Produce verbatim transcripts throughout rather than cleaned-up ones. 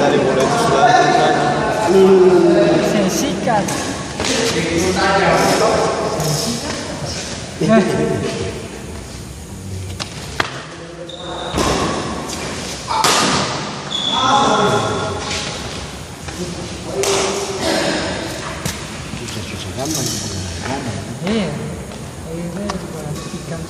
Dari mulai itu sudah. Seng sikat. Susah-susah gampang, susah gampang. Iya. Akhirnya diperhatikan.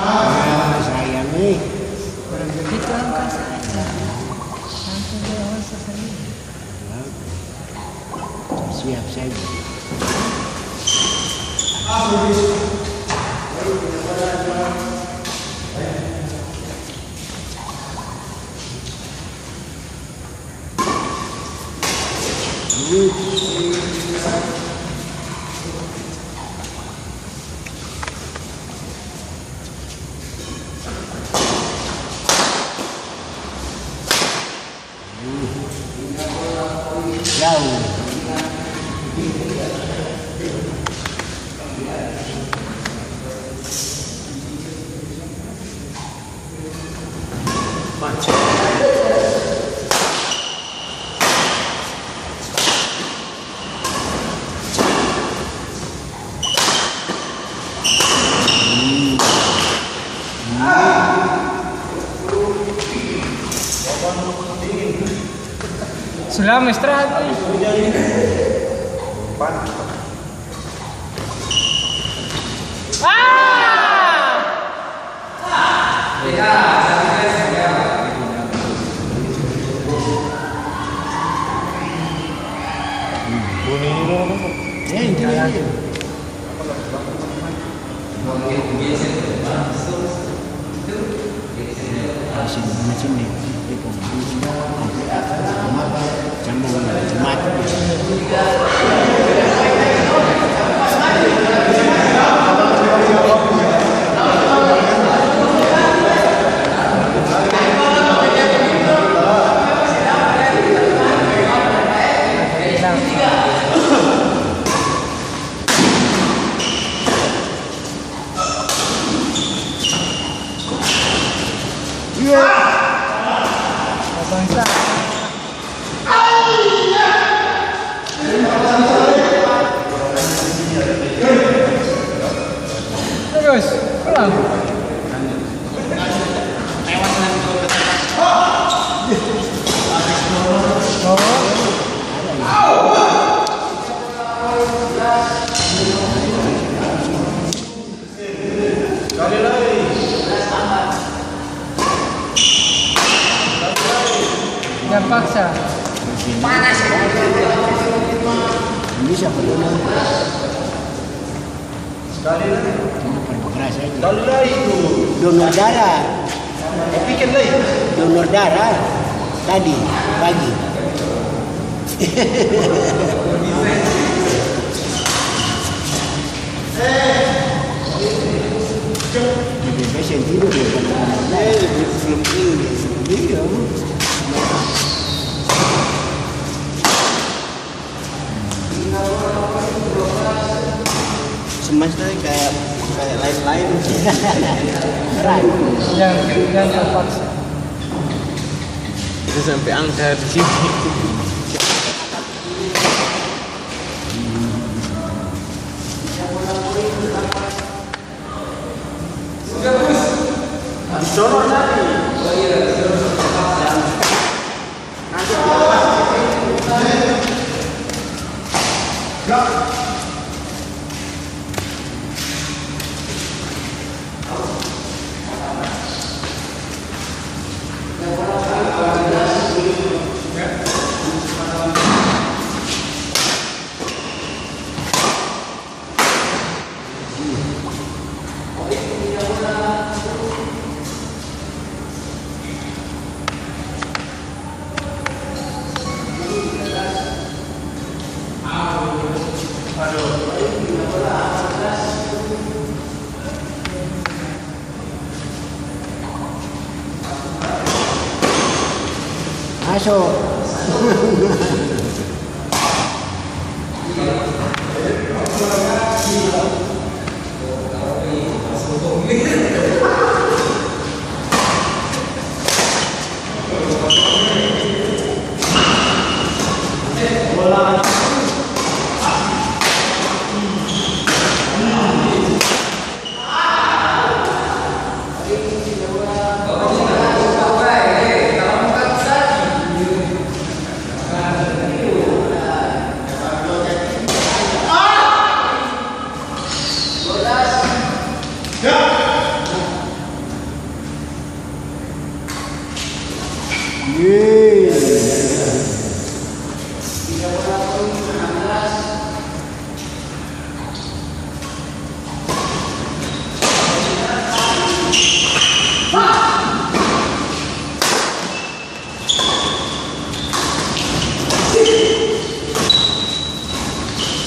Ah, sayang, eh. Barang begitu angka saja. Langsung dia orang sekali. Siap saja. Jauh. Su lama istirahat nih. Ah! Terus, pulang. Terpaksa. Ini siapa dulu? Sekali lagi. Ini paling keras aja. Sekali lagi tuh. Donor darah. Pikir lagi. Donor darah tadi pagi. Jadi, saya sendiri dia. Eh, dia belum ini, dia belum ini, ya. Semesta ni kaya, kaya lain-lain. Berat. Yang, yang terpaksa. Itu sampai angka di sini. Maso.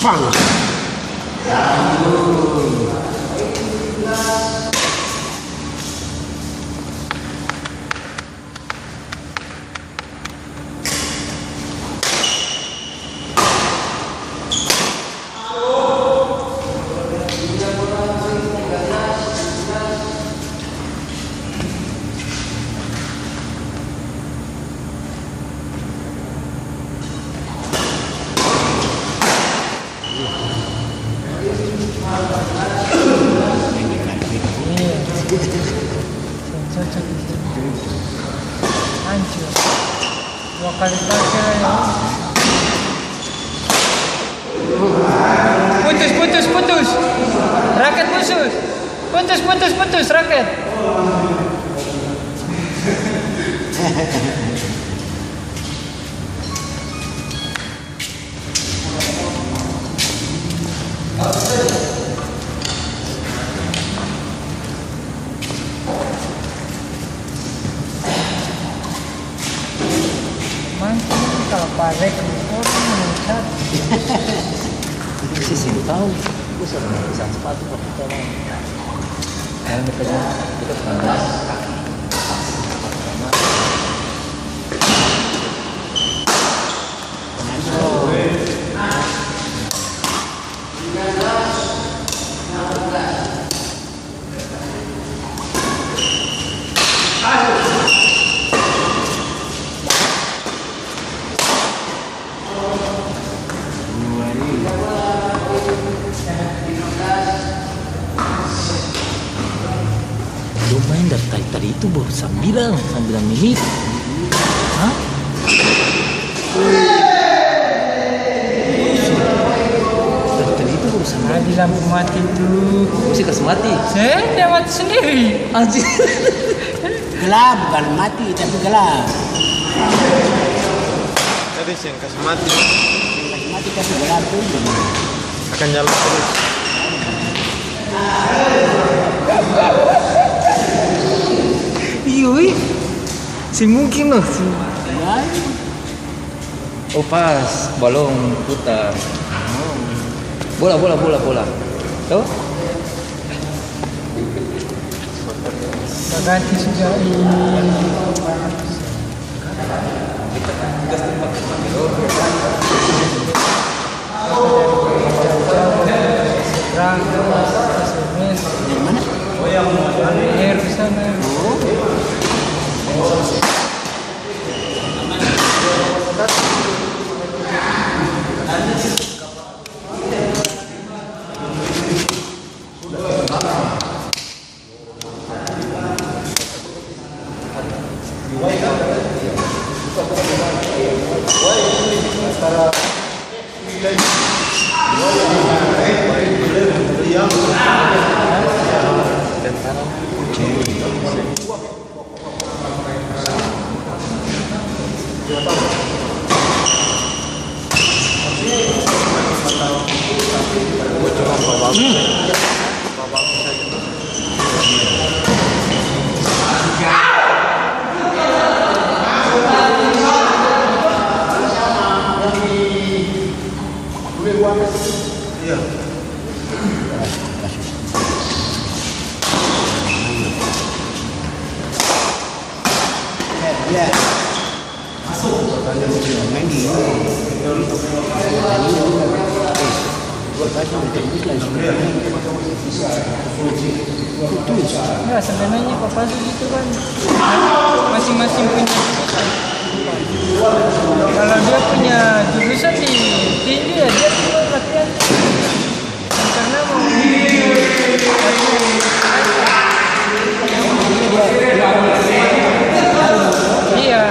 Pang. Iya. Seng cocok itu. Hancur. Dua kali pakai. Putus, putus, putus. Raket putus. Putus, putus, putus, raket. Mangkin kalo parek orang mencat. Itu sih seng tau. Bisa, bisa sepatu kalo kita mau. Yang depannya kita pernah. Dong main dari tadi, tadi itu baru sambilan, sambilan menit. Hah? Dari tadi itu baru sambilan. Tadi lampu mati tuh. Musti kas mati? Seng, dia mati sendiri. Anjir. Gelap, bukan mati, tapi gelap. Yang kasih mati. Yang kasih mati, kasih jalan tuh. Akan jalan terus. Iyo, ih. Si mungkin loh. Oh, pas, balong putar. Bola, bola, bola, bola. Tuh. Ganti sudah. Dari mana? Air di sana. Ya, sebenarnya Papa Su itu kan masing-masing punya jurusan. Kalau dia punya jurusan di tinju, ya dia cuma latihan. Karena mau, iya.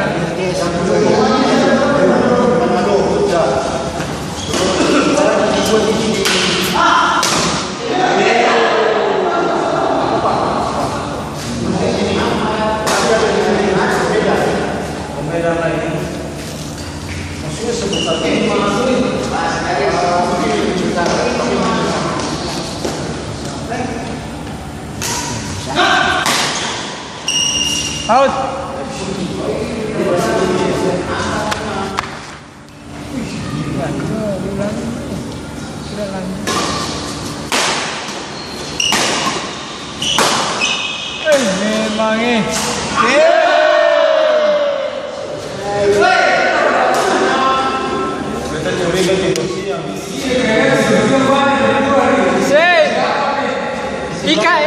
Out. Eh, memang, eh. Se-, ika-,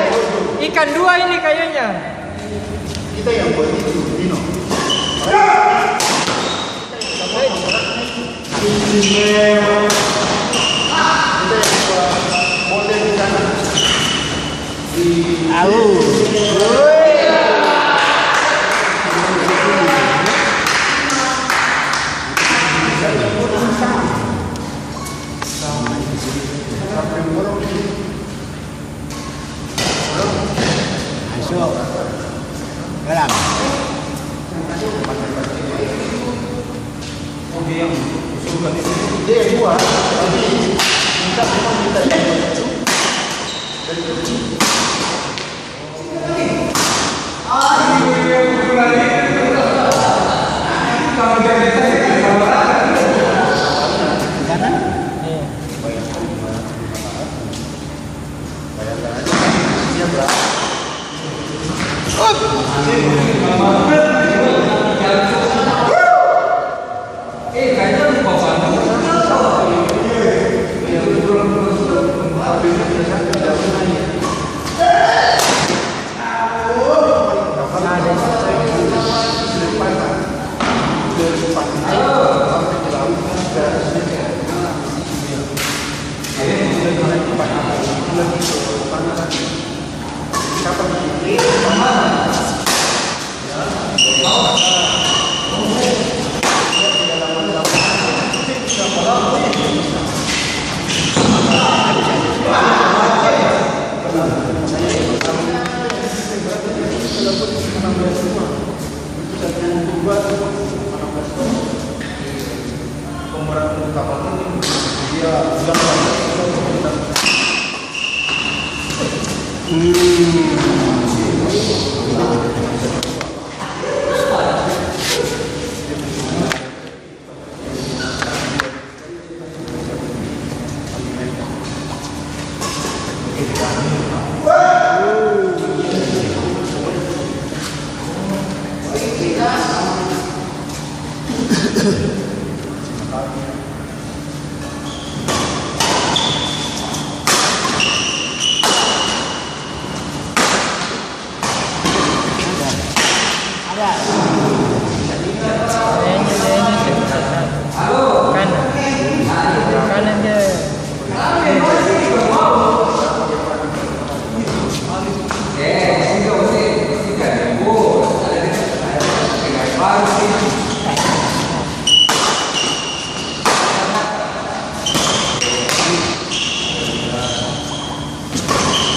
ikan dua ini kayaknya. Kita yang buat itu, Dino. Au. Masuk. Dalam. Kanan. Kanan dia.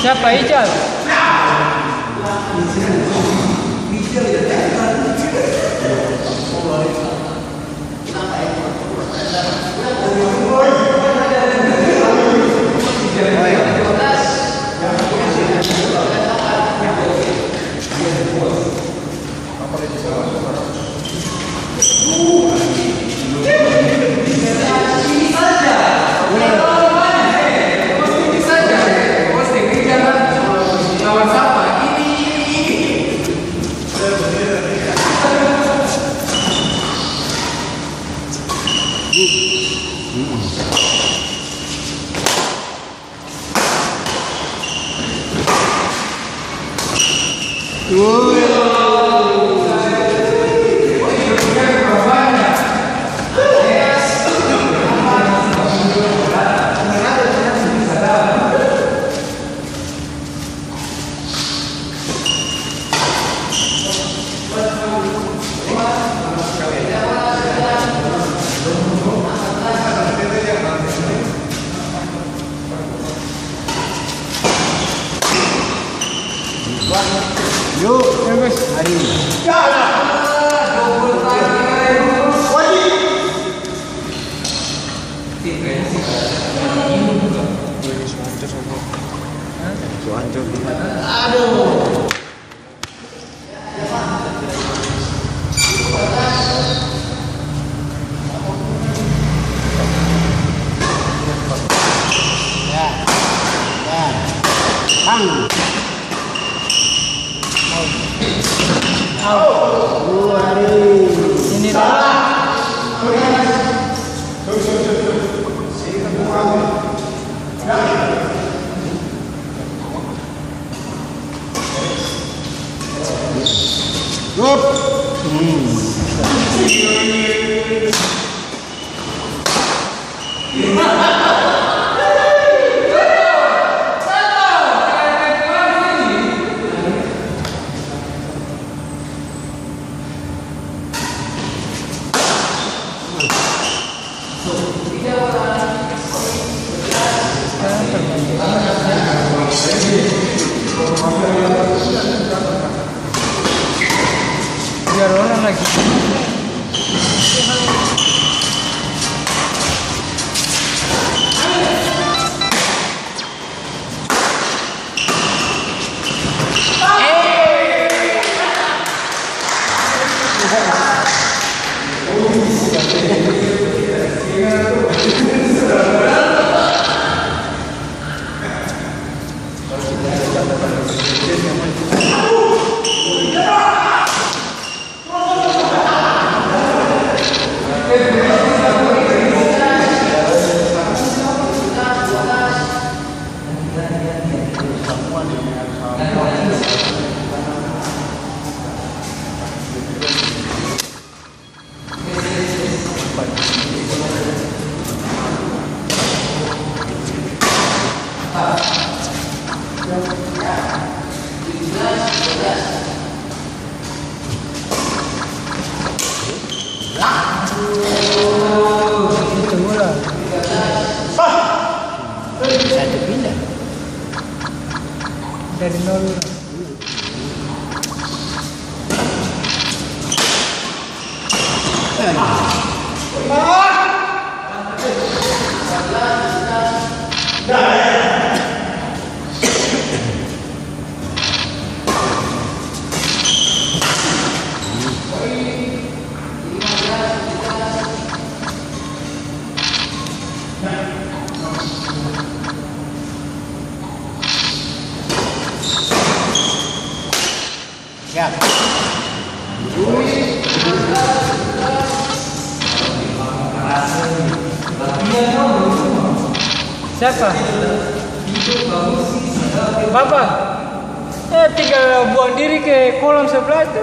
Siapa, Ical? Yuk, terus. Hari. Aduh. Ya. Ya. Bang. Out. Out. Ini salah. Hup. Hmm. Biar orang lagi. Satu pindah. Dari nol. Siapa? Bapa. Eh, tinggal buang diri ke kolam sebelah itu.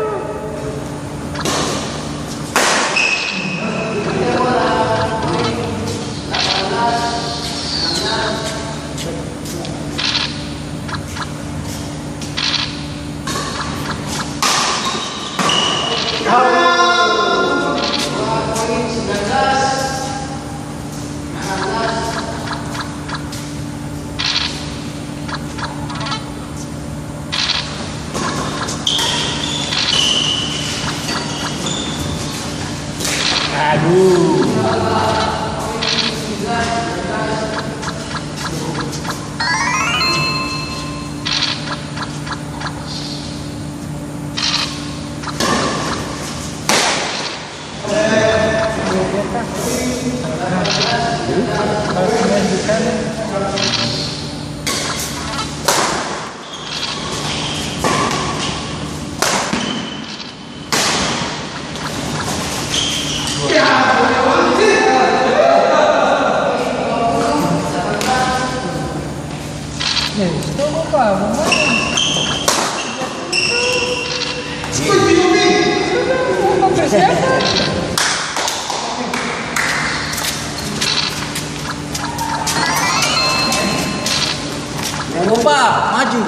Aduh. Lomba, maju.